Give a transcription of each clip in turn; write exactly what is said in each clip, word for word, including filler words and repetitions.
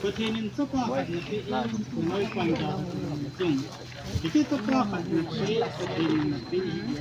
Pathen in chapa khat na pe in, na noi pan da chung. Hiche chapa khat na pe, Pathen in na pe hi,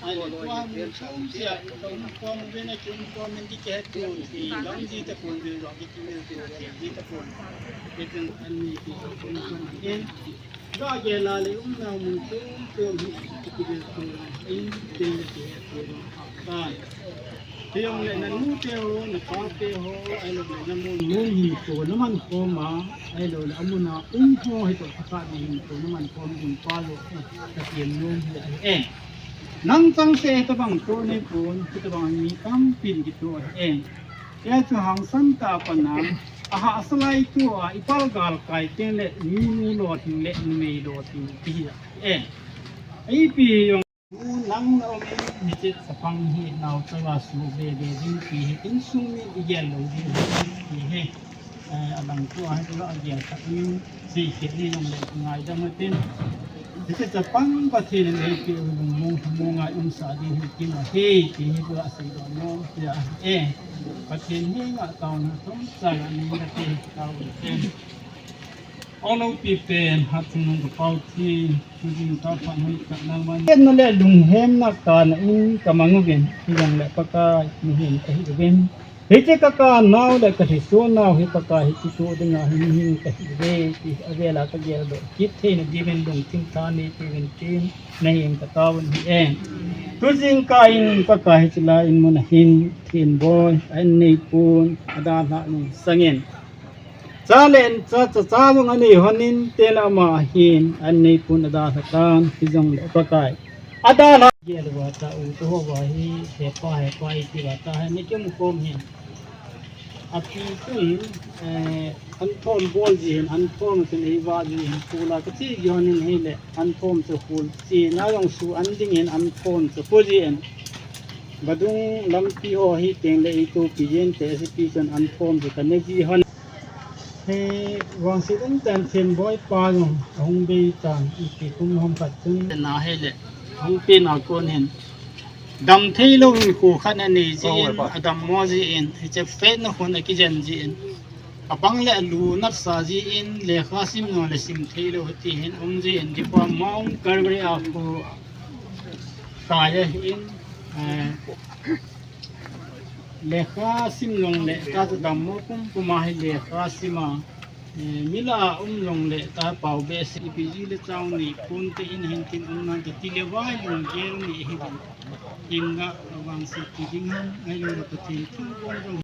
Ahile tua mun chom sia, tua mun chom uvin, akium khom in, kihet un, ti lam ji tapon, vil jong kikim in, ti ji tapon. Hitin anni ti chom in. Ga gel a le umnau mun chom chom hi kigel chom in, tin le kihet un. Hijongle nanu te ho, napa te ho, ahilou le namun mun hinkho naman khom a, ahilou le amun a um ho hitoh thakhat ding hinkho naman khom ding pa jong Pathen nom hi ahi e. Nang chang se hitobang toh nei pon, hitobang mi tampin kitoh ahi e. Hichu hangsan tah a pat a, ahahsa lai tua, i pal galkai teng le, minu lolhing le, numei lolhing ti hi ahi e. Ipi jong Nang na um in, hiche chapang hi naochaga suh veve ding ti hi, insung mi igel lou ding hi, ti hi. Eh, adang tua hi, tua agel khat in, sei kit ni jong le ngaidam atin. Hiche chapang Pathen in eipeh u lungmong, lungmong a umsah ding hi, kin ahi, ti hi, tua asei doh nom, tia, eh. Pathen henga taona, thum chan a nei kati, taona, eh. Ong loupi pen, Hatchungnung ka pau thi, tujing tao phat hoi khat nang man. Hetna le lunghemna kana in ka mang uvin, hijongle Pakai mihem ka hi uvin. Hiche ka kap nau le ka lhiso nau hi Pakai hi kitoh dinga hi mihem ka hi uve, ti avela ka geldoh kit theina diuvin lungthim tha nei tiuvin tin, nahem ka taovin ahi e. Tujing kah in Pakai hiche lai in mun a hin, Thenboi, a in neipon, adalhah in sangin. Cha le cha, cha, cha jong anei hon in, tele ama ahin, anei pon adalha tan, hijongle Pakai. Adalha. Gel uva ta u, tu ho uva hi, hepa, hepa, iti uva ta, he, ni kim khom hin. Api tu hin, eh, an thom bol ji hin, an thom tu nei va ji hin, kula ka chi ji hon in hile, an thom tu kul. Chi na jong su an ding hin, an thom tu pu ji hin. Vadung lampi ho hi teng le i tu pi jen te, si pi chun an thom tu ka ne ji hon. He vangset umtah in Thenboi pa jong ahung bei tan, ipi kum ham khat chun. Na hile, ahung pen a kon hin. Damtheilou hinkho khat anei jin, adammo jin, hiche faith na khun akijen jin. Apang le alu natsa jin, lekha sim jong le sim theilou hiti hin um jin, Dipa Mount Calvary a khu kaiya hin, eh, Lekha sim jongle, ta chu dammo pumpum a hi lekha sim a, eh, mi lah a um jongle, ta pao behseh, ipi ji le chang nei ponte in hin tin um nan te ti le vai lunggel nei hi. Hinga vangset ti ding ham, ahilou le Pathen thu bol jong.